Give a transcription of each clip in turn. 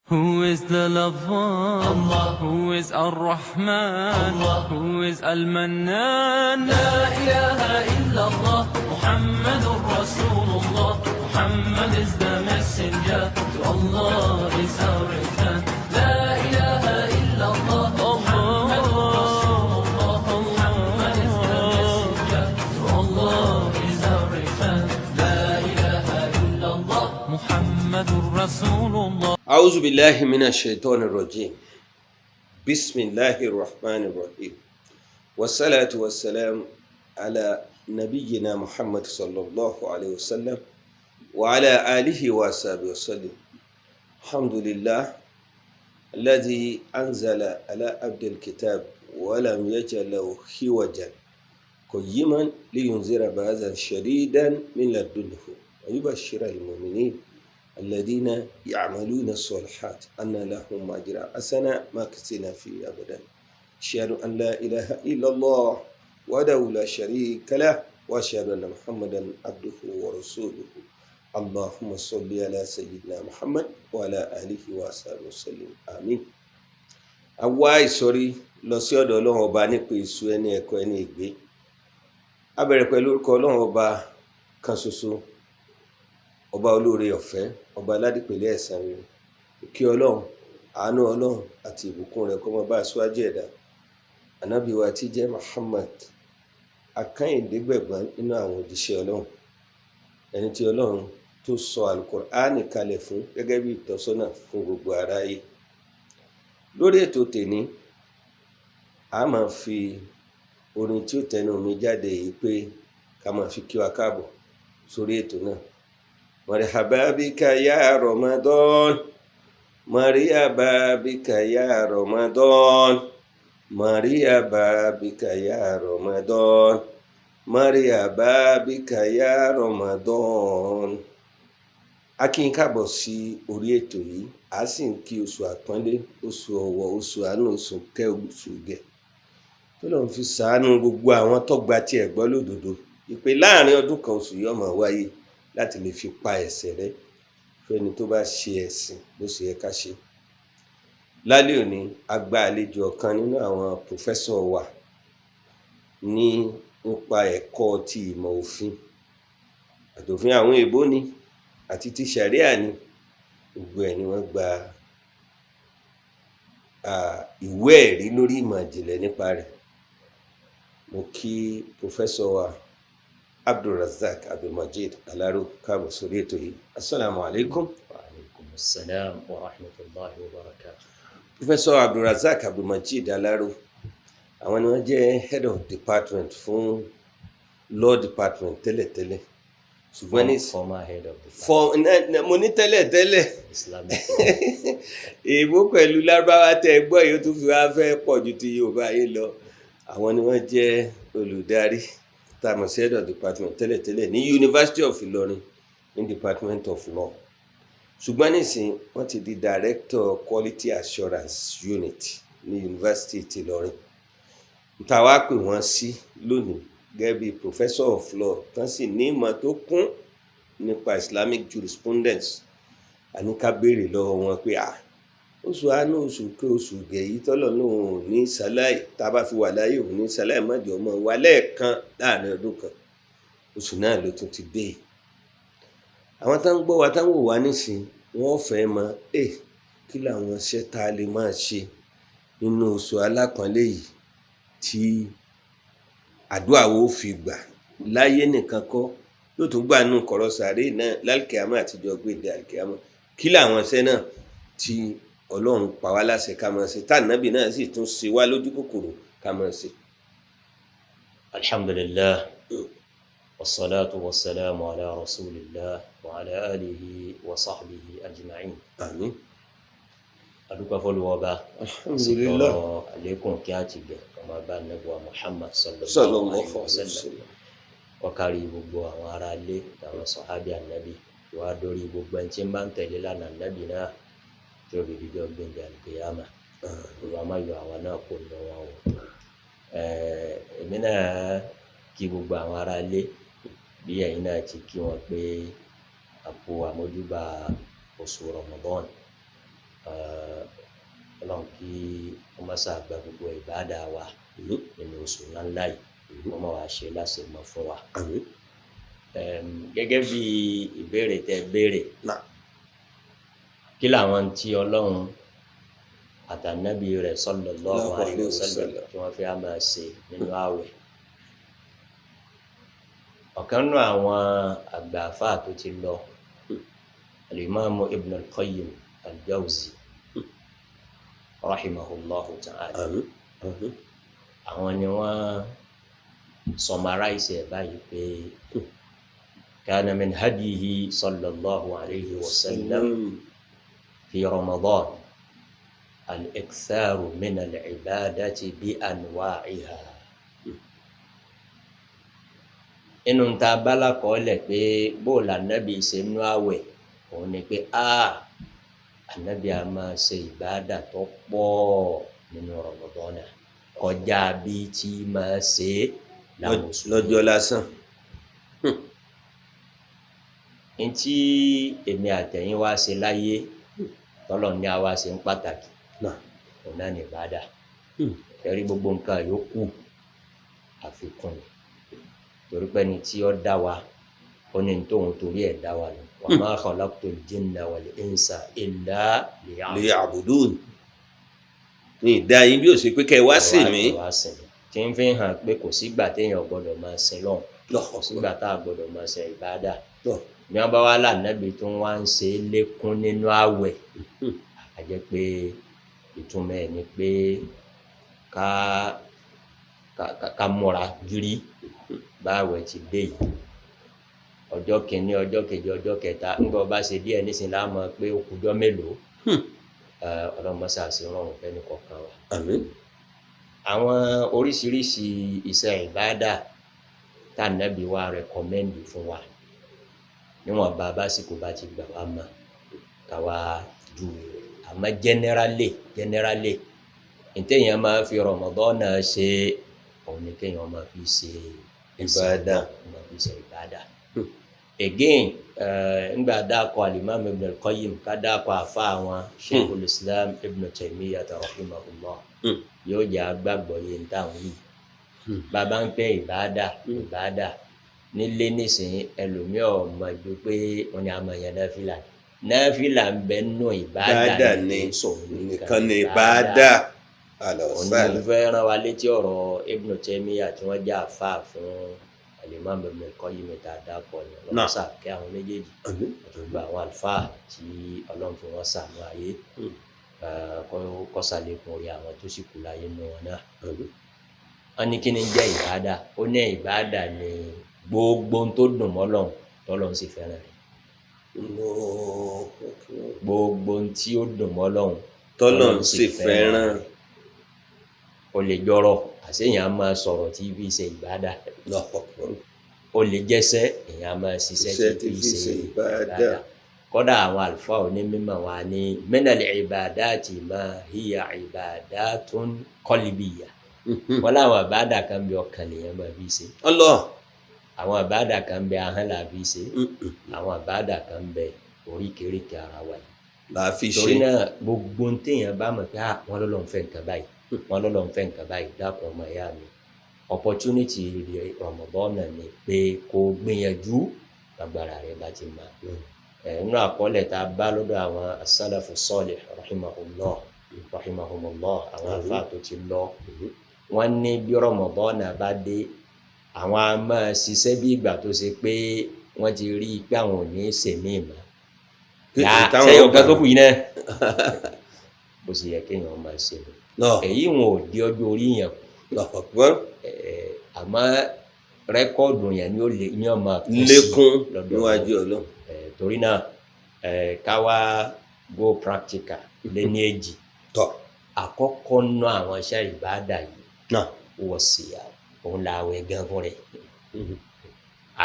Who is the lover? Allah. Who is Ar-Rahman? Allah. Who is Al-Mannan? La ilaha illallah. Muhammadur Rasulullah. Muhammad is the messenger. To Allah is our return. La ilaha illallah. Muhammadur Rasulullah. Muhammad is the messenger. To Allah is our return. La ilaha illallah. Muhammadur Rasulullah. أعوذ بالله من الشيطان الرجيم، بسم الله الرحمن الرحيم، والصلاة والسلام على نبينا محمد صلى الله عليه وسلم وعلى آله وصحبه وسلم. الحمد لله الذي أنزل على عبد الكتاب ولم يجعل له عوجا، قيما لينذر بأسا شديدا من لدنه ويبشر المؤمنين الذين يعملون الصالحات أن لهم أجرا حسنا ماكثين فيه أبدا. أشهد أن لا إله إلا الله وحده لا شريك له، وأشهد أن محمدا عبده ورسوله. اللهم صل على سيدنا محمد وعلى آله وصحبه وسلم، آمين. A wá ìsọ̀rí lọ sí ọ̀dọ̀ Ọlọ́run Ọba nípa èṣù, ẹni ẹ̀kọ́, ẹni ìgbé. A bẹ̀rẹ̀ pẹ̀lú orúkọ Ọlọ́run Ọba kan ṣoṣo, Ọba olóore ọ̀fẹ́, Ọba aládìpẹ̀lẹ̀ ẹ̀san rere. Kí Ọlọ́run, àánú Ọlọ́run àti ìbùkún rẹ̀ kó máa bá aṣáájú ẹ̀dá, Ànábì wa tí jẹ́ Muhammad, akányìndégbẹ̀gbọ́n nínú àwọn òjíṣẹ́ Ọlọ́run, ẹni tí Ọlọ́run tó sọ Alukur'ani kalẹ̀ fún gẹ́gẹ́ bí ìtọ́sọ́nà fún gbogbo aráyé. Lórí ètò tèní, a máa fi orin tí ó tẹnu mi jáde yìí pé ká máa fi kí wa káàbọ̀ sórí ètò náà. مرحبا بك يا رمضان، مرحبا بك يا رمضان، مرحبا بك يا رمضان، مرحبا بك يا رمضان. A kí yín káàbọ̀ sí orí ètò yìí, a sì ń kí oṣù àpọ́nlé, oṣù ọ̀wọ̀, oṣù àánú, oṣù kẹ́, oṣù gẹ̀ tó lọ́n fi ṣàánú gbogbo àwọn tó gba tiẹ̀ gbọ́ lódodo ìpè. Láàrin ọdún kan, oṣù yìí ó máa wáyé láti lè fi pa ẹ̀ṣẹ̀ rẹ́ fẹ́ni tó bá ṣe ẹ̀sìn bó ṣe yẹ ká ṣe. Lálẹ́ òní, a gba àlejò ọ̀kan nínú àwọn professor wa ní nípa ẹ̀kọ́ ti ìmọ̀ òfin, àtòfin àwọn èèbó ni àti ti ṣàríà ni, gbogbo ẹ̀ ni wọ́n gba ìwé ẹ̀rí lórí ìmọ̀ ìjìnlẹ̀ nípa rẹ̀. Mo kí professor wa Abdulrazak Abdulmajid Alaro káàbọ̀ sórí ètò yìí. Asalaamu alaykum. Wa alaykum assalam wa rahmatulahi wa barakatuh. Professor Abdulrazak Abdulmajid Alaro, àwọn ni wọ́n jẹ́ head of department fún law department tẹ́lẹ̀tẹ́lẹ̀, ṣùgbọ́n ní Former head of department. Mo ní tẹ́lẹ̀tẹ́lẹ̀. Islamic. Èèbó pẹ̀lú Lárúbáwá tẹ́ ẹ gbọ́ yìí, ó tún fi wá fẹ́ pọ̀ ju ti Yorùbá yìí lọ. Àwọn ni wọ́n jẹ́ olùdarí tá a mọ̀ sí head of department tẹ́lẹ̀tẹ́lẹ̀ ní University of Ilorin ní Department of Law, ṣùgbọ́n nísìnyí wọ́n ti di director quality assurance unit ní University ti Ìlọrin. Tá a wá pè wọ́n sí lónìí gẹ́gẹ́ bí professor of law tán sì ní ìmọ̀ tó kún nípa Islamic jurisprudence, àní ká béèrè lọ́wọ́ wọn pé à oṣù àánú, oṣù ké, oṣù gẹ̀yí tọ́lọ̀ lóun ò ní sáláì tá a bá fi wà láyé, òun ní sáláì mọ́jọ ọmọ wa lẹ́ẹ̀kan láàrin ọdún kan, oṣù náà ló tún ti dé yìí. Àwọn tá ń gbọ́ wa, tá ń wò wá nísìn, wọ́n fẹ́ mọ̀ ẹ́ kí làwọn iṣẹ́ tá a lè máa ṣe nínú oṣù alápọ̀nlé yìí tí àdúrà wo fi gbà láyé nìkan kọ́, yóò tún gbà nínú kọ̀rọ̀ sàárè náà lálùkìyámà àtijọ́ gbèdé àlùkìyámà. Kí làwọn iṣẹ́ náà tí Ọlọ́run pa wá láṣẹ ká máa ṣe, tá ànábì náà sì tún ṣe wá lójú kòkòrò ká máa ṣe? Alhamdulillah, wasalaatu wasalaamu ala rasulillah wa ala alihi wa sahbihi ajma'in. Àmín. Adúpẹ́ f'Olúwa. Alhamdulillah. Tọrọ àlékún kí á ti gẹ̀ ọmọ bá nẹ́bùwà Muhammad sallallahu sallallahu alayhi wa alayhi wa sallam, sallam. Kó kárí gbogbo àwọn ará ilé àtàwọn sọ̀hábì ànábì, wàá dórí gbogbo ẹni tí ń bá ń tẹ̀lé lánàá ànábì náà tí ó fi dijọ́ gbẹ̀ndẹ̀ àlùkìyámà. Olúwa má yọ àwa náà kó nínú wọn o. Èmi náà kí gbogbo àwọn ará ilé bí ẹ̀yin náà ti kí wọn pé a kú àmójúbà oṣù Ramadan. Ọlọ́run kí wọ́n má ṣàgbà gbogbo ìbáàdà wa nínú oṣù ńláńlá yìí, wọ́n má wàá ṣe láṣemọ fún wa. Àmín. Gẹ́gẹ́ bí ìbéèrè tẹ́ béèrè, kí làwọn tí Ọlọ́run àtànábì rẹ̀ sallallahu alaihi wasallam tí wọ́n fẹ́ máa ṣe nínú ààwẹ̀? Ọ̀kan nínú àwọn àgbà àfáà tó ti lọ, Al-Imam Ibn al-Qayyim al-Jawzi rahimahullahu ta'ala, Àmín. Àmín. àwọn ni wọ́n summarize ẹ̀ báyìí pé kana min hadihi sallallahu alayhi wa sallam fi Ramadan al-iktharu min al-ibadati bi anwa'iha. Inú ta bala kọ́lẹ̀ pé bóòlù ànábì ṣe nú àwẹ̀, òun ni pé ànábì a máa ṣe ìbádà tó pọ̀ nínú Ramadan kọjá bí tí máa ṣe láwọn oṣù lọ́jọ́ lásán. Ntí èmi àtẹ̀yìn wá ṣe láyé tọ́lọ̀ ní a wá ṣe ń pàtàkì, òun náà ní ìbádà. Ẹ̀rí gbogbo nǹkan yòókù àfikún ni, torí pé ẹni tí ó dá wa ó ní tóun torí ẹ̀ dá wa nù. Wa ma khalaqtul jinna wal insa illa liya'budun. Ní ìdá yín bí ó ṣe pé kẹ́ ẹ wá sìn mí. Wá sìn mí, tí ń fi hàn pé kò sígbà téèyàn gbọ́dọ̀ máa sin lọ́hùn, kò sígbà tá a gbọ́dọ̀ máa ṣe ìbádà. Ní wọn bá wá lànàbí tó wá ń ṣe lékún nínú àwẹ̀, a jẹ́ pé ìtumọ̀ ẹ̀ ni pé ká múra gírí báwẹ̀ ti dé yìí. Ọjọ́ kìíní, ọjọ́ kejì, ọjọ́ kẹta, ńgbà ọba ṣe díẹ̀ nísìnyí láàmú pé ó kújọ́ mélòó. Ọlọ́mọṣà ṣe rọrùn fẹ́ni kọ̀ọ̀kan wa. Àmín. Àwọn oríṣiríṣi iṣẹ́ ìbádà tá nàbí wa rẹ̀kọ́mẹ́ndì fún wa níwọ̀n bá básìkò bá ti gbà wá mọ́ ká wá ju rẹ̀. Àmọ́ generally ntẹ̀yìn máa fi Ramadan ṣe, òun ni kéèyàn máa fi ṣe ìbádà, máa fi ṣe ìbádà. Again, ńgbà dákọ̀ Al-Imam Ibn al-Qayyim, ká dákọ̀ àfa àwọn Sheikhul Islam Ibn Taymiyyah rahimahullah, yóò jẹ́ agbágbọ́ yìí ń táwọn yìí. Bàbá ń pẹ́ ìbádà, ìbádà nílé nísìnyí, ẹlòmíì ọmọ ju pé wọn ni a máa yan náfìlà. Náfìlà ń bẹ nù ìbádà ní nìkan ní ìbádà. Òun ni mo fẹ́ rán wa létí ọ̀rọ̀ Ibn Taymiyyah tí wọ́n jẹ́ àfa fún Al-Imam Ibn al-Qayyim tá a dákọ̀ ni. Ọlọ́run sàkẹ́ àwọn méjèèjì àti gbogbo àwọn àlùfáà tí Ọlọ́run fi wọ́n sànú ayé, kọ́sàlékún orí àwọn tó sì kú láyé nù wọn náà. Wọ́n ní kí ni jẹ́ ìbádà? Ó ní ìbádà ni gbogbo ohun tó dùn mọ́ Ọlọ́run tọ́lọ́run sì fẹ́ràn rẹ̀. Gbogbo ohun tí ó dùn mọ́ Ọlọ́run tọ́lọ́run sì fẹ́ràn. Ó lè jọrọ, àṣeyàn á máa sọ̀rọ̀ tí fi ṣe ìbádà. Ó lè jẹ́sẹ́, èèyàn á máa ṣiṣẹ́ tí fi ṣe ìbádà. Kọ́dà àwọn àlùfáà onímọ̀ wa ní minal ibadati ma hiya ibadatun qalbiyya. Wọ́n láwọn ìbádà kan bí ọkàn lèèyàn máa fi ṣe. Allah. Àwọn ìbádà kan bẹ ahọ́n là fi ṣe. Àwọn ìbádà kan bẹ oríkèéríkèé ara wa yìí là fi ṣe. Torí náà gbogbo téèyàn bá mọ̀ pé wọ́n lọ́lọ́run fẹ́ nǹkan báyìí, wọ́n lọ́lọ́run fẹ́ nǹkan báyìí, dákun ọmọ ìyá mi, opportunity rẹ̀ Ramadan ni pé kó gbìyànjú agbára rẹ̀ bá ti mọ̀. Inú àkọọ́lẹ̀ tá a bá lọ́dọ̀ àwọn as-salafu salih rahimahullah rahimahumullah, àwọn àfáà tó ti lọ, wọ́n ní bí Ramadan bá dé, àwọn a máa ṣiṣẹ́ bí ìgbà tó ṣe pé wọ́n ti rí i pé àwọn ò ní ṣèmí mọ́. Sẹ́yìn ọ̀gá tó kù yìí náà bó ṣe yẹ kéèyàn máa ṣe lọ. Èyí wọn ò di ọjọ́ orí yẹn kù, àmọ́ rẹ́kọ́ọ̀dù yẹn ni ó lè ní ọmọ lékún níwájú Ọlọ́run. Torí náà ká wá go practical lé ní èjì. Àkọ́kọ́ ná àwọn iṣẹ́ ìbáàdà yìí wọ̀ sí òun la àwẹ̀ gan fún rẹ̀.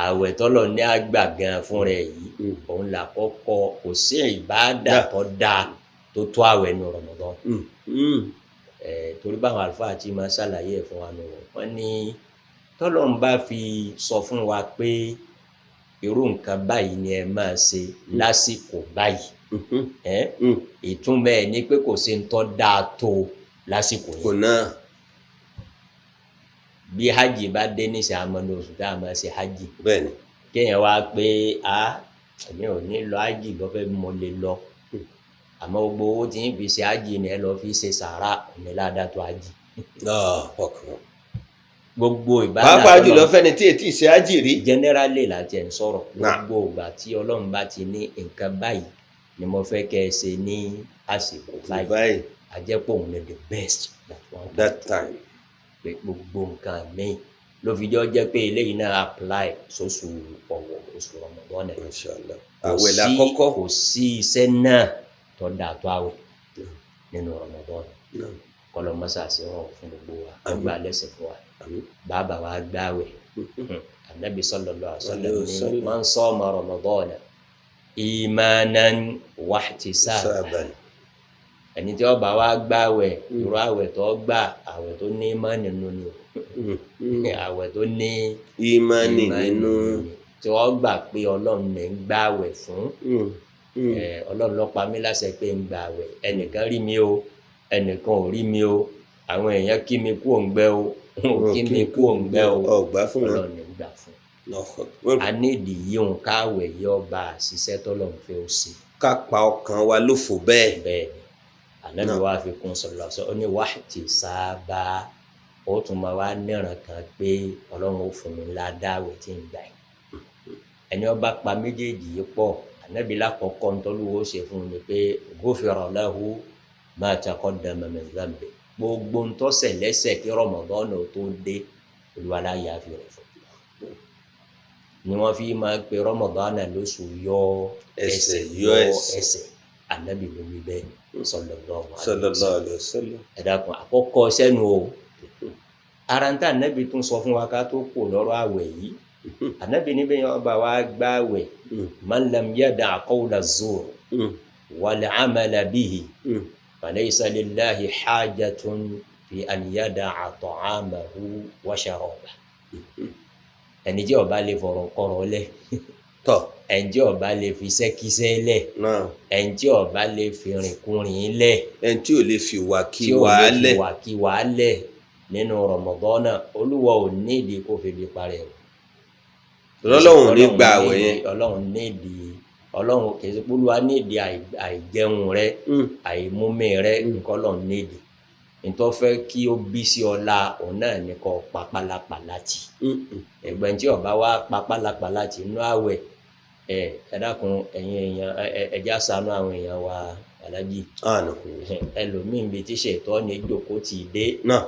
Àwẹ̀ tọ́lọ̀ ní àgbà gan fún rẹ̀ yìí, òun là kọ́kọ́. Kò sí ìbáàdà tó dáa tó tó àwẹ̀ nù Ramadan. Torí báwọn àlùfáà ti máa ṣàlàyé ẹ̀ fún wa nù, wọ́n ní tọ́lọ̀ ń bá fi sọ fún wa pé irú nǹkan báyìí ni ẹ máa ṣe lásìkò báyìí. Ẹ́ ìtumọ̀ ẹ̀ ni pé kò sí ń tọ́ dáa tó lásìkò Kò yẹn. Náà. Bí hajj bá dé níṣẹ́, àmọ́ ní oṣù tá a máa ṣe hajj. Bẹ́ẹ̀ ni. Kéèyàn wá pé a èmi ò ní lọ hajj, bọ́fẹ́ mo lè lọ, àmọ́ gbogbo owó tí ń fi ṣe hajj ni ẹ lọ fi ṣe sàrà ní ládàá tó hajj. Allahu akbar. Gbogbo ìbádà Pàápàá jùlọ tọ́lọ́run- fẹ́ni tí ètí ṣe ájì rí. Generally láti ẹ̀ ń sọ̀rọ̀. Náà. Gbogbo ìgbà tí Ọlọ́run bá ti ní nǹkan báyìí ni mo fẹ́ kẹ́ ẹ ṣe ní àsìkò báyìí, Báyìí. àjẹpọ̀ òun ni the best that one. That time. Pé gbogbo nǹkan míì ló fi jọ jẹ́ pé eléyìí náà apply sóṣù ọ̀wọ̀, oṣù Ramadan náà. Inshallah. Kò Àwẹ̀ sí- lákọ́kọ́. Kò sí iṣẹ́ náà tó dáa tó àwẹ̀ nínú Ramadan. Náà. Kọlọ mọ́sàásì rọrùn fún gbogbo wa. Àmín. Gbà lẹ́sìn fún wa. Àmín. Bàbá wa gbààwẹ̀, Anabi sallallahu alaihi wasallam Alaihi ní wasallam. man sama Ramadana imanan wahtisaban. Sábàn. Ẹni tí ó bá wa gbààwẹ̀, irú àwẹ̀ tó gbà, àwẹ̀ tó ní ìmánì nínú ni o, àwẹ̀ tó ní Ìmánì ìmánì nínú. ni, tí wọ́n gbà pé Ọlọ́run ní ń gbààwẹ̀ fún. Ọlọ́run ló pa mí láṣẹ pé ń gbààwẹ̀. Ẹnìkan rí mi o, ẹnìkan ò rí mi o, àwọn èèyàn kí mi kú òǹgbẹ o, wọn ò kí mi kú òǹgbẹ o, Ọgbà fún wọn. Ọlọ́run ní ń gbà fún. Allahu akbar. A nídìí yíyún káwẹ̀ yọ bá àṣìṣe tọ́lọ́run fẹ́ ó ṣe. Ká pa ọkàn wa lófò bẹ́ẹ̀. Bẹ́ẹ̀ ni Ànábì Náà. wa fi kún sọlọ sọ, ó ní wahti sábà, ó tún máa wá níran kan pé Ọlọ́run ó fún mi ládàáwẹ̀ tí ń gbà yìí. Ẹni ó bá pa méjèèjì yìí pọ̀, Ànábì lákọ̀ọ́kọ́ ntọ́lúwo ṣe fún mi pé gufira lahu ma taqaddama min dhanbi, gbogbo ntọ́sẹ̀ lẹ́sẹ̀ kí Ramadan tó dé, Olúwa la yááfì rẹ̀ fún. Ni wọ́n fi máa pe Ramadan lóṣù yọ Ẹsẹ̀, yọ ẹsẹ̀. Ẹsẹ̀ Ànábì ló wí bẹ́ẹ̀, sallallahu alaihi wasallam. Sallallahu alaihi wasallam. Ẹ dákun, àkọ́kọ́ sẹ́nu o, ara ń tà Ànábì tún sọ fún wa ká tó kò lọ́rọ̀ àwẹ̀ yìí. Ànábì níbẹ̀ yẹn ọba wa gbààwẹ̀, man lam yada' qawla zur wal 'amala bihi falaysa lillahi hajatun fi an yada'a ta'amahu wa sharabahu. Ẹni tí ó bá lè fọ̀rọ̀ kọ̀rọ̀ lẹ̀, Tọ́. ẹni tí ó bá lè fi iṣẹ́kíṣẹ́ lẹ̀, Náà. ẹni tí ó bá lè fi rìnkúrìn lẹ̀, Ẹni tí ò lè fi wà kí tí ò wà á lè fi lẹ̀. wà kí wà á lẹ̀ nínú Ramadan, Olúwa ò nídìí kó fi bí parẹ́ o. Ọlọ́run ní gba àwẹ̀ yẹn. Ọlọ́run nídìí, Ọlọ́run kì í ṣe pé Olúwa nídìí àìjẹun rẹ, àìmúmi rẹ, nǹkan Ọlọ́run nídìí nítorí fẹ́ kí ó bí sí ọlá òun náà ní kó pa pálapàla tì. Ẹgbẹ́ tí ó bá wá pa pálapàla tì nínú àwẹ̀, ẹ ẹ dákun, ẹ̀yin èèyàn, ẹ ẹ jẹ́ á ṣàánú àwọn èèyàn wa, alájì. Àná. Ẹlòmíín bíi tí ṣètọ́ ní jókòó tì í dé, Náà.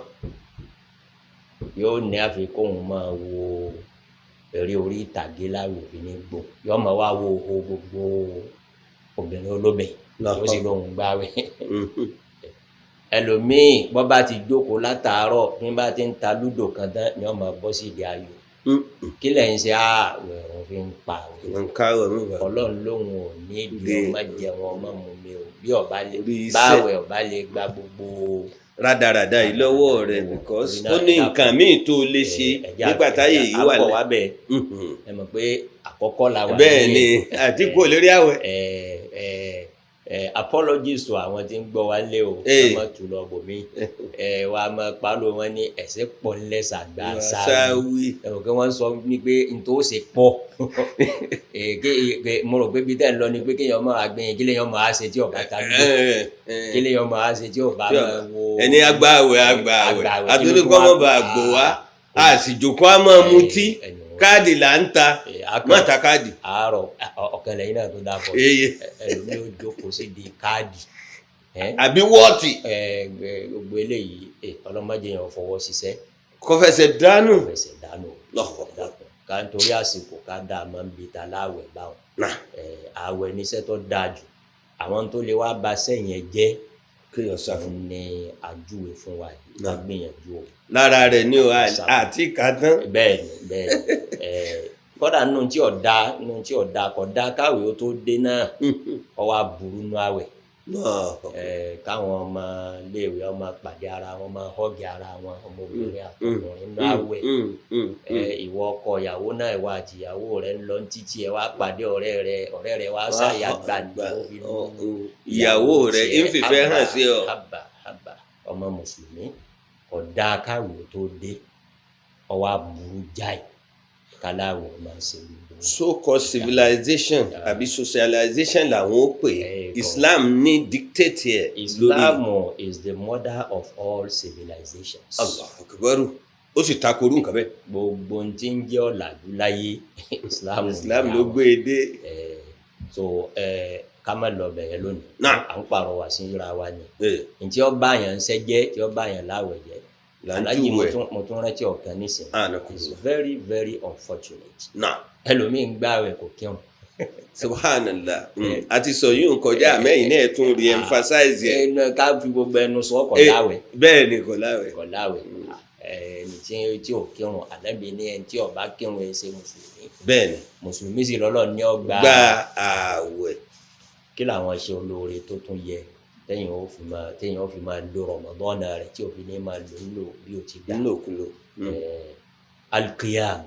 yóò ní àfikún òun máa wo eré orí ìtàgé láwùjọ ní gbò, yóò máa wá wo o gbogbo obìnrin olóbìn, yóò sì lóun gbáwẹ̀. Ẹlòmíín bọ́ bá ti jókòó látàárọ̀, bí bá ti ń ta lúdò kan tán ni wọ́n máa bọ́ sí ìdí ayò. Kí lẹ́yìn ṣe ààwẹ̀ òun fi ń pa àwẹ̀? Nǹkan àwẹ̀ mi wà. Ọlọ́run lóun ò ní ìdí ọmọ jẹun ọmọ mu mi o, bí ọba lè Orí iṣẹ́. báwẹ̀ ọba lè gba gbogbo Rádaràda yìí lọ́wọ́ rẹ̀, because ó ní nǹkan míì tó lè ṣe nígbà táyé yìí wà lẹ́ lẹ́. wà bẹ́ẹ̀. Ẹ mọ̀ pé àkọ́kọ́ la wà. Bẹ́ẹ̀ ni, àti kò lórí àwẹ̀. Ẹ ẹ ẹ apologies to àwọn tí ń gbọ́ wa lé o. Ee. Ẹ má tù lọ bòmí ẹ wa máa palo wọn ní ẹsẹ̀ pọ̀ ńlẹ́sà gbà sáwì. Sáwí. Ẹ mọ̀ pé wọ́n sọ ní pé n tó ṣe pọ̀. Ẹ ké mo rò pé bí tẹ́ ń lọ ni pé kéèyàn máa gbẹ̀yìn, kí lèèyàn máa ṣe tí ọba ta ló, kí lèèyàn máa ṣe tí ọba Tí ọba- máa wo. Ẹni agbáwẹ̀ agbáwẹ̀ Agbààwẹ̀, àtúndì kí ló kọ́ mọ́ tún bá wá- gbò wá, a sì jòkó a máa mutí. Káàdì là ń ta. Má ta káàdì. Àárọ̀ ọ̀kan lẹ́yìn náà tó dáa pọ̀. Eye. Ẹlòmíì ó jókòó sí di káàdì ẹ. Àbí wọ́ọ̀tì. Ẹ gbogbo eléyìí, ọlọ́mọdé yẹn fọwọ́ ṣiṣẹ́. Kò fẹsẹ̀ dánù. Fẹsẹ̀ dánù. Lọ́kọ̀. Dákun, ká nítorí àsìkò ká dá a máa ń bi ta láwẹ̀ báwọn. Náà. Àwẹ̀ níṣẹ́ tó dáa jù, àwọn tó lè wá ba sẹ́yìn jẹ́ Kéèyàn sá fún. òun ni àjúwe fún wa yìí. Náà. Ká gbìyànjú o. Lára rẹ̀ ni o àti kà tán. Bẹ́ẹ̀ ni, bẹ́ẹ̀ ni. Kódà nínú tí ọ̀dà, nínú tí ọ̀dà kò dá káwé ó tó dé náà, ọwọ́ aburú nú àwẹ̀. Káwọn ọmọ iléèwé ọmọ pàdé ara wọn, máa hug ara wọn, ọmọbìnrin àtọkùnrin nínú àwẹ̀. Ìwọ ọkọ ìyàwó náà, ìwọ àti ìyàwó rẹ ń lọ títí, ẹ wá pàdé ọ̀rẹ́ rẹ, ọ̀rẹ́ rẹ wá sáyà gbàgbé ó fi lù ìyàwó rẹ ń fìfẹ́ hàn sí ọ. Haba haba, ọmọ mùsùlùmí ọ̀dà káwé tó dé, ọwọ́ aburú jáì káláwẹ̀ máa ṣe gbogbo. So called civilization àbí socialization làwọn ó pè é. Islam ní dictate ẹ lórí. Islam is the mother of all civilizations. Allahu Akbar, ó sì takoru nǹkan bẹ́ẹ̀. Gbogbo ohun tí ń jẹ́ ọ̀làjú láyé, Islam ní Islam ló àwọn. Gbé e dé. So ká má lọ bẹ̀rẹ̀ lónìí. Náà. À ń pàrọwà síra wa ni ntí ó bá yàn ń sẹ́jẹ́, tí ó bá yàn láwẹ̀ jẹ́. Là ń Alájí, mo júwèé. tún rántí ọ̀kan nísìnyí. Ànàkùn. It's very very unfortunate. Náà. Ẹlòmíín gbààwẹ̀, kò kírun. Subhanallah. A ti sọ yìí ń kọjá, àmẹ́yìn náà tún re-emphasize ẹ̀. Ẹnu ká fi gbogbo ẹnu sọ, kò láwẹ̀. Bẹ́ẹ̀ ni, kò láwẹ̀. Kò láwẹ̀. Ẹni tí ò kírun, Ànábì ní ẹni tí ó bá kírun ẹ ṣe mùsùlùmí. Bẹ́ẹ̀ ni. Mùsùlùmí sì lọ́lọ́ ní ọgbà. Gba ààwẹ̀. Kí làwọn ṣe olóore tó tún yẹ téèyàn ó fi máa lo Ramadan rẹ̀, tí òfin ní máa lò ń lò bí ó ti dá? Nílòkulò. Alqiyam,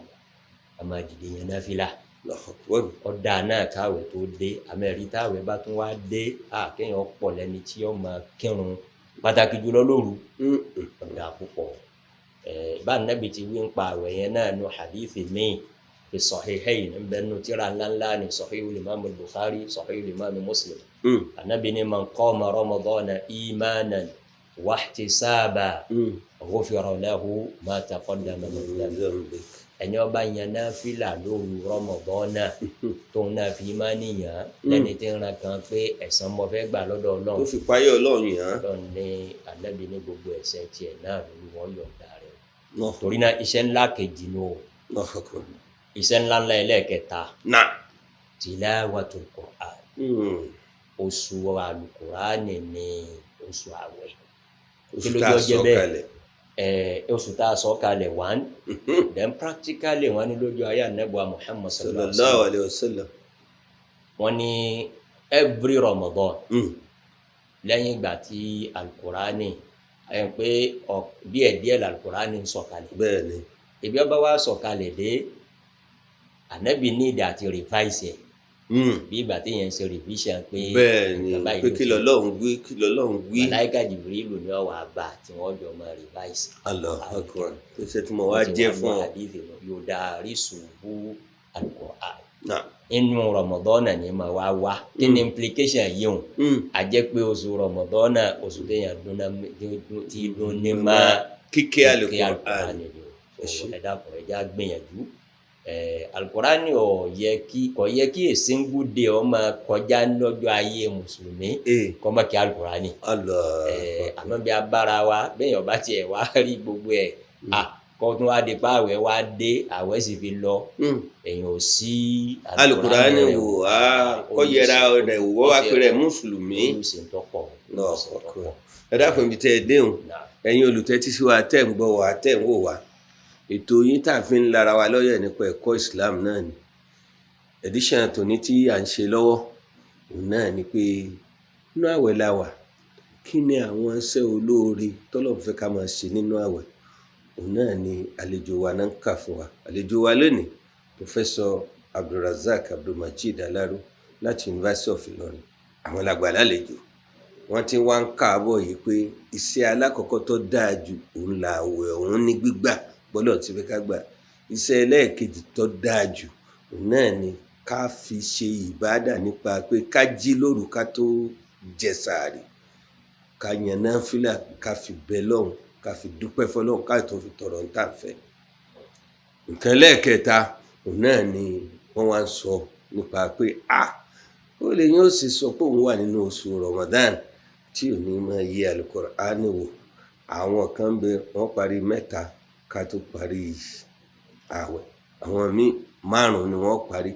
a máa dìde yẹn náfìlà. Allahu Akbar. Ọ̀dà náà káwẹ̀ tó dé, àmẹ́rí táwẹ̀ bá tún wá dé, à kéèyàn pọ̀ lẹ́ni tí ó máa kírun, pàtàkì jùlọ lóru. Ọ̀dà púpọ̀. Bá Nàbì ti wí ń pa àwẹ̀ yẹn náà nu hadithi míì fi Sahihayn, ń bẹ nu tíra ńláńlá ni, Sahihul Imam Bukhari, Sahihul Imam Muslim. Ànábì ní man qama Ramadana imanan wahtisaba ghufira lahu ma taqaddama min dhanbi. Ẹni ó bá yan náfìlà lóru Ramadan, tóun náà fi ìmánì yàn lẹ́ni tí ń ran kan pé ẹ̀san mo fẹ́ gbà lọ́dọ̀ Tó Ọlọ́run. fi páyọ̀ Ọlọ́run yàn án. Ọlọ́run ní, Ànábì ní gbogbo ẹ̀ṣẹ̀ tiẹ̀ náà lórí wọn yọ̀ǹda rẹ̀. Allahu Torí náà, iṣẹ́ ńlá kejì nù o. Allahu Akbar. Iṣẹ́ ńlá ńlá ẹlẹ́ẹ̀kẹta, Náà. tilawatul Qur'an. Oṣù alukurani ní oṣù àwẹ̀. Oṣù Kí ló tá a jọ jẹ́ sọ bẹ́ẹ̀? kalẹ̀. Oṣù tá a sọ kalẹ̀ one, then practically wọ́n ní lójú ayé Ànábì wa Muhammad sallallahu alaihi Sallallahu wasallam, alayhi wa sallam. wọ́n ní every Ramadan, lẹ́yìn ìgbà tí alukurani ẹ̀ pé díẹ̀ díẹ̀ l'alukurani ń sọ̀kalẹ̀. Bẹ́ẹ̀ ni. Ibi ọba wa sọ̀kalẹ̀ dé, Ànábì ní ìdí àti revise ẹ̀, bí ìgbà téèyàn ń ṣe revision pé Bẹ́ẹ̀ ni. nǹkan báyìí Pé ló kí lọ́lọ́run wí, kí lọ́lọ́run wí. Màláíkà Jibrilu ní ọwọ́ àbá tí wọ́n jọ máa revise. Allahu Akbar, tó ṣe tí mo wá jẹ́ fún ọ. Yudarisuhu al-Qur'an. Náà. Inú Ramadan ni mà wá wá. Kí ni implication yìí hùn? A jẹ́ pé oṣù Ramadan, oṣù téèyàn dúnná tí dún ní máa kíké Al-Qur'an. Al-Qur'an ni o. So, ẹ dákun, ẹ já gbìyànjú. Al-Qur'an ò yẹ kí kò yẹ kí a single day ó máa kọjá lọ́jọ́ ayé mùsùlùmí kó má kí Al-Qur'an. Allah. Àmọ́ bí a bára wa bẹ́ẹ̀, ọba tiẹ̀ wá rí gbogbo ẹ̀ à kó tún wá di pa àwẹ̀ wá dé, àwẹ̀ sì fi lọ, èèyàn ò sí Al-Qur'ani rẹ̀. Wò á kọ́ yẹra rẹ̀ wò wá pé rẹ̀ mùsùlùmí. Olùsèǹtọ́pọ̀. Allahu Akbar. Ẹ dákun, ibi tẹ́ ẹ déhùn, Náà. ẹ̀yin olùtẹ́tí sí wa, tẹ́ ń gbọ́ wa, tẹ́ ń wò wá, ètò yín tá a fi ń lara wa lọ́yẹ̀ nípa ẹ̀kọ́ Islam náà ni. Edition tòní tí à ń ṣe lọ́wọ́, òun náà ni pé inú àwẹ̀ la wà, kí ni àwọn iṣẹ́ olóore tọ́lọ́run fẹ́ ká máa ṣe nínú àwẹ̀? Òun náà ni àlejò wa náà ń kà fún wa. Àlejò wa lónìí, Professor Abdulrazak Abdulmajid Alaro láti University of Ilorin, àwọn làgbà lálejò. Wọ́n ti wá ń káàbọ̀ yìí pé iṣẹ́ alákọ̀ọ́kọ́ tó dáa jù òun là àwẹ̀, òun ní gbígbà gbọ́dọ̀ ti fẹ́ ká gbà. Iṣẹ́ ẹlẹ́ẹ̀kejì tó dáa jù, òun náà ni ká fi ṣe ìbádà nípa pé ká jí lóru, ká tó jẹ sààrì, ká yan náfìlà, ká fi bẹ lọ́hùn, ká fi dúpẹ́ fọlọ́hùn, ká tó fi tọrọ ń tà fẹ́. Nǹkan ẹlẹ́ẹ̀kẹta, òun náà ni wọ́n wá ń sọ nípa pé a ó lè yín ó sì sọ pé òun wà nínú oṣù Ramadan tí ò ní máa yí Al-Qur'ani wò. Àwọn kan ń bẹ, wọ́n parí mẹ́ta ká tó parí ààwẹ̀, àwọn míì márùn-ún ni wọ́n parí,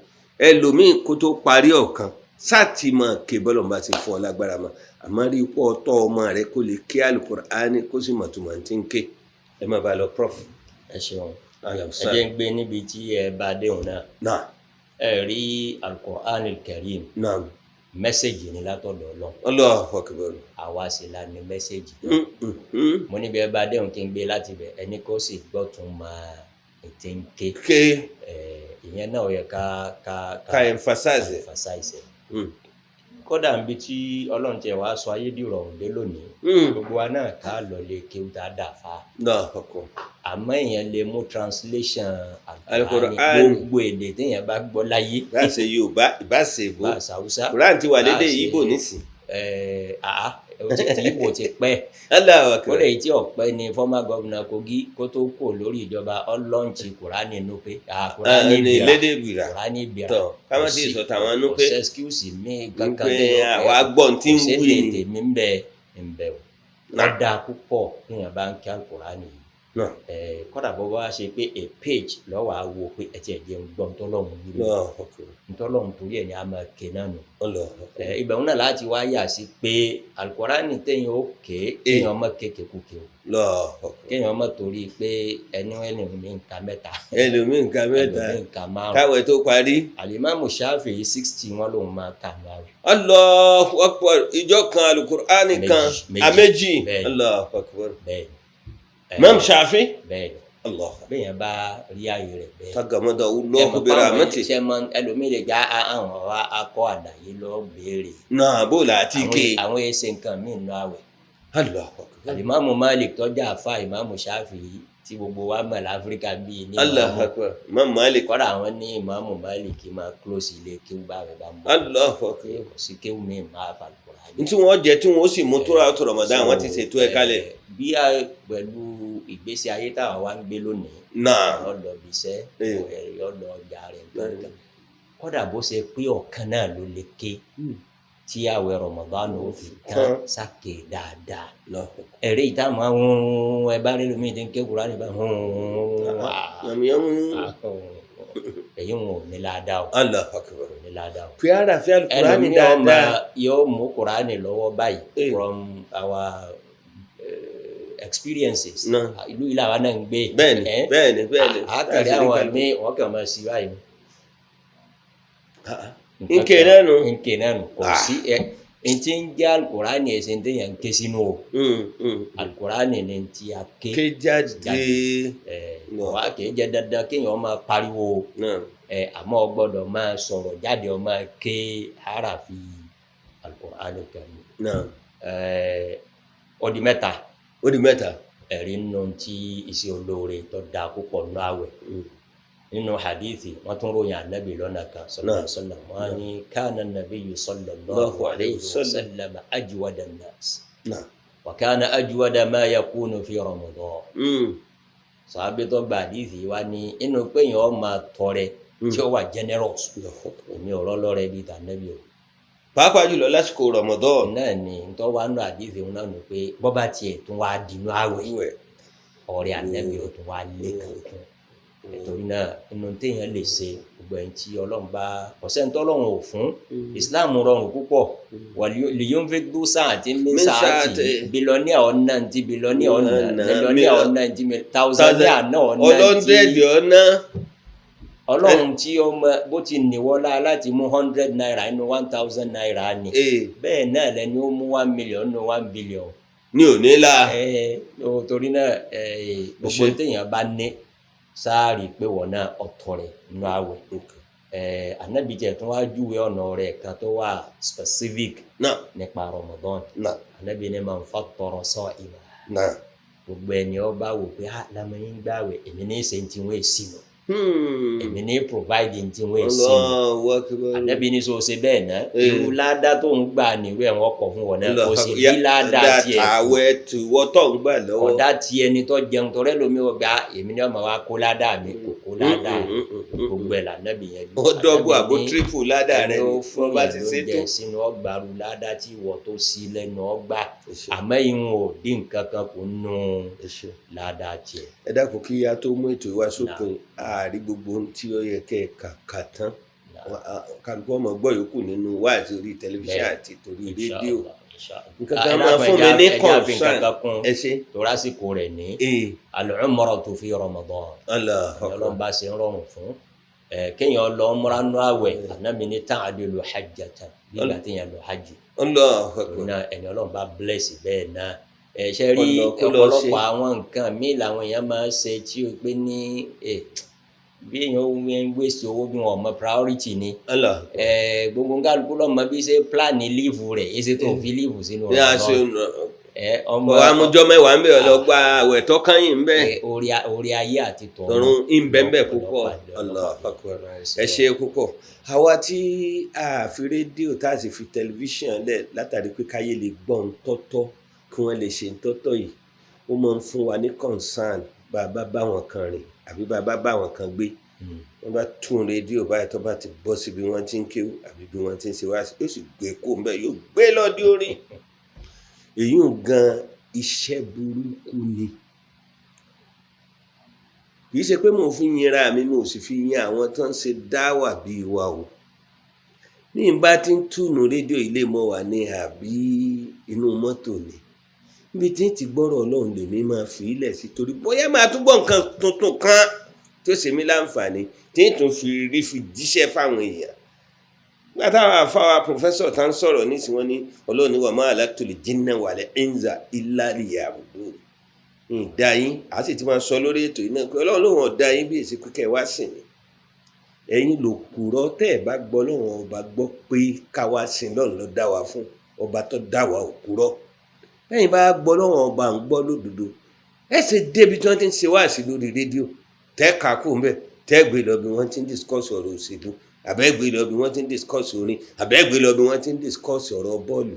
ẹlòmíì kó tó parí ọ̀kan. Sáàtì máa ké bọ́lọ̀ bá ti fún ọ lágbára mọ́, àmọ́ rí ipò ọtọ́ ọmọ rẹ kó lè ké Al-Qur'ani, kó sì mọ̀ tó máa ti ń ké. Ẹ má bàa lọ, prof. Ẹ ṣeun. Ẹ jẹ́ ń gbé níbi tí ẹ bá déhùn náà. Náà. Ẹ rí Al-Qur'an al-Karim, Náà. Message ni látọ̀dọ̀ Ọlọ́run. Allahu akbar. Àwa sì la ní message. Mm. Mo níbi ẹ bá déhùn kí n gbé láti bẹ̀, ẹni kó sì gbọ́ tún máa ètè ń ké. Ké. Ìyẹn náà ó yẹ ká Ká emphasize ẹ̀. Emphasize ẹ̀. Kódà níbi tí Ọlọ́run tiẹ̀ wá sọ ayé dìrọ̀rùn dé lónìí, gbogbo wa náà ká lọ lè kéwú tá a dà fa. Allahu akbar. Àmọ́ èèyàn lè mú translation Al-Qur'an. Al-Qur'ani, gbogbo èdè téèyàn bá gbọ́ láyé. Ìbá ṣe Yorùbá, ìbá ṣe Ìgbò. Bá ṣe Haúsá. Quran ti wà lédè Bá ṣe- Ìgbò nísìn. Àá tí Ìgbò ti pẹ́. Allahu akbar. Kódà èyí tí ọ̀pẹ́ ni former governor Kogi, kó tó kò lórí ìjọba, ó launch Kùránì Nupe. Kùránì Ní Bìrà. lédè Bìrà. Kùránì Bìrà. Tọ́, ká má tí ì sọ tàwọn Kò Nupe. sí excuse mi kankan Wípé téèyàn àwa gbọ́ tí ń kò sí wí ni. èdè tèmi ń bẹ o. Ó dáa púpọ̀ téèyàn bá ń kí Al-Kùránì yìí. Kódà bó bá ṣe pé a page lọ́wọ́ á wo pé ẹ tiẹ̀ jẹun gbọ́n tọ́lọ́run wí lọ. Allahu akbar. Ntọ́lọ́run torí ẹ̀ ní a máa ké náà nù. Allahu akbar. Ibẹ̀ wọn náà láti wá yà sí pé Al-Kùránì téèyàn ó ké, kéèyàn má kékèkúkè o. Allahu akbar. Kéèyàn má torí pé ẹni ẹni mi ń ka mẹ́ta. Ẹlòmíì nǹkan mẹ́ta. Ẹlòmíì ń ka márùn. Káwé tó parí. Al-Imamu Shafi'i 60 wọn lòun máa kà ní àwẹ̀. Allahu akbar. Ìjọ kan Alukur'ani kan. Méjì. Àméjì. Bẹ́ẹ̀ni. Allahu akbar. Bẹ́ẹ̀ni. Imam Shafi. Bẹ́ẹ̀ni. Allah. Bẹ́ẹ̀yẹn bá rí ààyè rẹ̀ bẹ́ẹ̀. Tagamada Allahu bi rahmati. Ṣé mọ ẹlòmíì lè já àwọn wa akọ àlàyé lọ béèrè. Náà bó la ti ké. Àwọn èsè nǹkan míì nù àwẹ̀. Allahu akbar. Àlìmáàmù Malik tọ́jà àfa Ìmáàmù Ṣáfi'í tí gbogbo wa mọ̀ láfíríkà bíi ní Allahu ìmáàmù. akbar. Imam Malik. Kọ́dà àwọn ní Ìmáàmù Malik máa close ilé kéwú bá rẹ̀ bá ń bọ̀. Allahu akbar. Kò sí kéwú mi máa fa Al-Qur'ani. Ntí wọ́n jẹ tí wọ́n sì mú tó ra tó Ramadan, wọ́n ti ṣètò ẹ̀ kalẹ̀. Bí a pẹ̀lú ìgbésí ayé táwa wá ń gbé lónìí, yọ lọ bí iṣẹ́, yọ lọ ọjà rẹ̀ nǹkan. Kódà bó ṣe pé ọ̀kan náà ló lè ké tí àwẹ̀ Ramadan ó fi tán, sáké dáadáa. Ẹ̀rí ìta máa ń ẹ bá rí lómi tí ń ké Kùránì bá Yàmùyàmù. èyí wọn ò ní ládàá o. Allahu akbar. Kò ní ládàá o. Pé ara fi Alukurani Ẹlòmíì ọmọ dáadáa. yóò mú Kùránì lọ́wọ́ báyìí. From our experiences, ìlú ilé àwa náà ń gbé. Bẹ́ẹ̀ni, bẹ́ẹ̀ni, bẹ́ẹ̀ni. Àkàrẹ àwọn míì wọ́n kàn máa sí báyìí. Nke náà nù. Nke náà nù. Kò sí ẹ ntí ń jẹ́ Alukurani ẹ̀sẹ̀ ń tẹ̀yàn ń ké sínú o. Alukurani ni ti a ké. Ké jáde. Wà á kì í jẹ́ dandan kéèyàn máa pariwo. Àmọ́ ọ gbọ́dọ̀ máa sọ̀rọ̀ jáde, ọ máa ké harafi Alukurani karim. Ó di mẹ́ta. Ó di mẹ́ta. Ẹ̀rí nínú tí iṣẹ́ olóore tó dáa púpọ̀ nínú àwẹ̀, nínú hadithi wọ́n tún ròyìn anabi lọ́nà kan sallallahu alaihi wasallam. Wọ́n ní kana nabiyyu sallallahu alayhi wa sallam ajwada an-nas wa kana ajwada ma yakunu fi Ramadan. Sàbí tó gba hadithi wa ní inú pé yẹn ó máa tọrẹ tí ó wà generous, èmi ọ̀rọ̀ lọ́rẹ̀ bíi tànàbí o. Pàápàá jùlọ lásìkò Ramadan. Náà ni ntọ́ wa nù hadithi wọn náà nù pé bọ́ba tiẹ̀ tún wá dínú àwẹ̀, ọrẹ ànábì ó tún wá lé kankan. Nítorí náà inú téèyàn lè ṣe, gbogbo ẹni tí Ọlọ́run bá ọ̀sẹ̀ ń tọ́lọ́run ò fún, Islam rọrùn púpọ̀. Liyunfiq dhu sa'atin min sa'ati, billionaire ọ̀nà ti billionaire ọ̀nà, millionaire ọ̀nà ti thousandaire náà ọ̀nà ti ọlọ́ndẹ̀dì ọ̀nà. Ọlọ́run tí ó mọ bó ti níwọ́lá láti mú 100 naira inú 1,000 naira ni, bẹ́ẹ̀ náà lẹni ó mú 1 million nínú 1 billion. Ní òní la. Torí náà gbogbo téèyàn bá ní sáàrì pé wọ́n náà ọ̀tọ̀ rẹ̀ nínú àwẹ̀. Ànábì jẹ́ tún wá júwe ọ̀nà rẹ̀ kan tó wà specific nípa Ramadan. Ànábì ní man fattara sa'ima, gbogbo ẹni ó bá wò pé ah, lamẹ́yìn gbàwẹ̀, èmi ní í ṣe ti wọ́n èsì nù, èmi ní provide tí wọ́n èsì nù. Ànábì ní so ṣe bẹ́ẹ̀ náà, irú ládá tó ń gbà níwé ẹ̀wọ̀n kọ̀ fún wọn náà, kò sì bí ládá tiẹ̀. Àwẹ̀ tí wọ́n tó ń gbà lọ́wọ́. Kọ̀dá tí ẹni tó jẹun tọrẹ lómi ó gba èmi ní ọmọ wa kó ládá mi, kò kó ládá gbogbo ẹ̀ lànàbì yẹn. Ó double àbó triple ládá rẹ ní fún bá ti ṣe tó sínú ọgbàrú ládá tí ìwọ tó sí lẹ́nu ọgbà, àmọ́ ìwọ̀n ò dín nǹkan kan kò nù ládá tiẹ̀. Ẹ dákun, kí a tó mú ètò ìwá sópin, ààrí gbogbo ohun tí ó yẹ kẹ́ ẹ kà kà tán, kálukú ọmọ gbọ́ yòókù nínú wáàsí orí tẹlifíṣàn àti torí rédíò. Nǹkan kan máa fún mi ní concern, ẹ ṣe. Torí àsìkò rẹ̀ ní al-umratu fi Ramadan, Ọlọ́run bá ṣe ń rọrùn fún kéèyàn lọ múra nú àwẹ̀, Ànábì ní ta'dilu hajjatan. Bí ìgbà téèyàn lọ hajj. Allahu Akbar. Náà ẹni Ọlọ́run bá bless bẹ́ẹ̀ náà, ẹ ṣe rí Ọ̀nà kó lọ ṣe. Ọ̀pọ̀lọpọ̀ àwọn nǹkan míì làwọn èèyàn máa ń ṣe tí o pé ní bí èèyàn ń waste owó bí wọn ò mọ priority ni. Allah. Gbogbo kálukú lọ́mọ bí ṣe plan leave rẹ̀, èsì tó fi leave sínú Ní a ṣe Ramadan. Ọmọ ọ̀rọ̀ amújọ́ mẹ́wàá ń bẹ̀, ọlọ́gbà àwẹ̀ tó kányìn ń bẹ̀. Orí ayé àti tọ̀run. Tọ̀run ń bẹ̀ ń bẹ̀ púpọ̀. Allahu Akbar. Ẹ ṣe púpọ̀. Àwa tí a fi rédíò tá a sì fi tẹlifíṣàn lẹ̀ látàrí pé káyé lè gbọ́ ń tọ́tọ́, kí wọ́n lè ṣe ń tọ́tọ́ yìí, ó máa ń fún wa ní concern bá a bá bá wọn kan rìn àbí bá a bá bá wọn kan gbé. Wọ́n bá tún rédíò báyìí, tó bá ti bọ́ síbi wọ́n ti ń kéwú àbí bí wọ́n ti ń ṣe wá, yóò sì gbé kó ń bẹ̀, yóò gbé lọ́dí orí èyí ò gan. Iṣẹ́ burúkú ni. Kì í ṣe pé mò ń fi yinra mi, mo sì fi yin àwọn tó ń ṣe dáwà bíi wa o. Ní n bá ti ń túnú rédíò, ilé mọ́ wà ní àbí inú mọ́tò ni, níbi tí ń ti gbọ́rọ̀ Ọlọ́run lèmi máa fi ilẹ̀ sí, torí bóyá máa tún gbọ́ nǹkan tuntun kan tó ṣe mí láǹfààní tí ń tún fi rí fi jíṣẹ́ fáwọn èèyàn. Nígbà táwọn àfáwà professor tá ń sọ̀rọ̀ nísìnyí, wọ́n ní Ọlọ́run ní wa ma khalaqtul jinna wal insa illa liya'budun. Ìdá yín a sì ti máa sọ lórí ètò yìí náà pé Ọlọ́run lòun ọ̀dá yín bí èsì kíkẹ́ wá sìn ní. Ẹ̀yin ló kúrọ́ tẹ́ ẹ̀ bá gbọ́ lọ́wọ́n ọba gbọ́ pé káwá sìn lọ́run ló dá wa fún ọba tó dá wa ò kúrọ́. Lẹ́yìn bá gbọ́ lọ́wọ́n ọba ń gbọ́ lódodo, ẹ ṣe débi tí wọ́n ti ń ṣe wáàsí lórí rédíò, tẹ́ kà kú ń bẹ̀, tẹ́ gbé lọ bí wọ́n ti ń discuss ọ̀rọ̀ òṣèlú, àbẹ́ gbé lọ bí wọ́n ti ń discuss orin, àbẹ́ gbé lọ bí wọ́n ti ń discuss ọ̀rọ̀ bọ́ọ̀lù.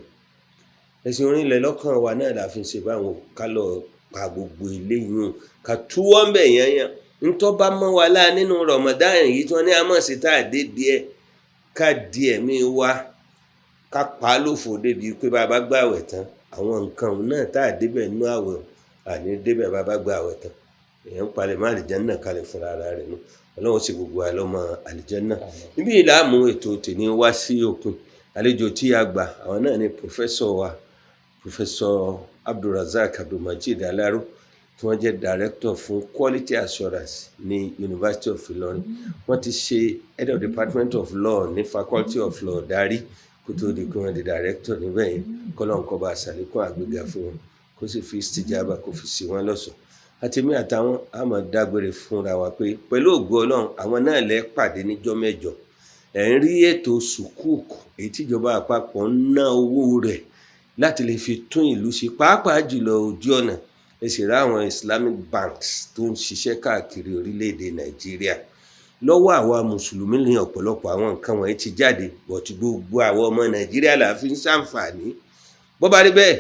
Ẹ̀sìn orin ilẹ̀ lọ́kàn wa náà la fi ń ṣe báwọn. Ká lọ pa gbogbo eléyìí hùn, ká túwọ́ ń bẹ̀ yányán. Ntọ́ bá mọ́ wa láà nínú Ramadan yìí tí wọ́n ní àmọ́ sí tá a dé díẹ̀, ká di ẹ̀mí wa, ká pa á lófo débi pé bá a bá gbààwẹ̀ tán, àwọn nǹkan náà tá a débẹ̀ nínú àwẹ̀, àní débẹ̀ bá a bá gbààwẹ̀ tán. Èèyàn ń palẹ̀ mọ́ àlìjánnà kalẹ̀ fúnra ara rẹ̀ nù. Ọlọ́run sì gbogbo wa lọ́mọ àlìjánnà. Níbí yìí láàmú ètò tèmi wá sí òpin. Àlejò tí a gbà, àwọn náà ni professor wa, Professor Abdulrasaq Abdulmajid Alaro, tí wọ́n jẹ́ director fún quality assurance ní University of Ilorin. Wọ́n ti ṣe head of department of law ní faculty of law darí kó tó di pé wọ́n di director níbẹ̀ yẹn. Kọ́lọ́n kó bá ṣàlékún àgbéga fún wọn, kó sì fi istijaba, kó fi sí wọn lọ́sọ̀ọ́. Àtèmi àtàwọn a máa dágbére fúnra wa pé pẹ̀lú ògo Ọlọ́run, àwọn náà lẹ́ pàdé níjọ́ mẹ́jọ. Ẹ̀ ń rí ètò sukuk èyí tíjọba àpapọ̀ ń ná owó rẹ̀ láti lè fi tún ìlú ṣe, pàápàá jùlọ ojú ọ̀nà. Ẹ sì rí àwọn Islamic banks tó ń ṣiṣẹ́ káàkiri orílẹ̀-èdè Nàìjíríà. Lọ́wọ́ àwa mùsùlùmí ní ọ̀pọ̀lọpọ̀ àwọn nǹkan wọ̀nyí ti jáde, bọ̀tí gbogbo àwọn ọmọ Nàìjíríà là fi ń ṣàǹfààní. Bó bá rí bẹ́ẹ̀,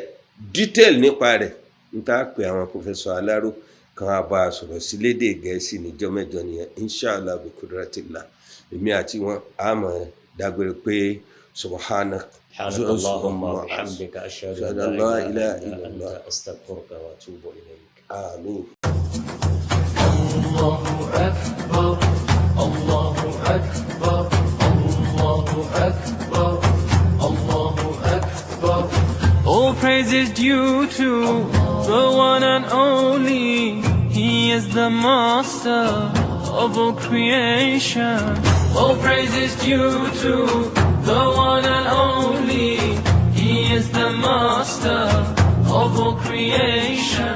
detail nípa rẹ̀ ń tá a pè àwọn Professor Alaro kan á bá a sọ̀rọ̀ sí lédè Gẹ̀ẹ́sì níjọ́ mẹ́jọ nìyẹn, inshallah bi kudratillah. Èmi àti wọn á mọ̀ dágbére pé subhanak سبحانك اللهم وبحمدك، أشهد أن لا إله إلا أنت، أستغفرك وأتوب إليك. آمين. الله أكبر، الله أكبر، الله أكبر، الله أكبر. All praise is due to the one and only. He is the master of all creation. All praise is due to the one and only. He is the master of all creation.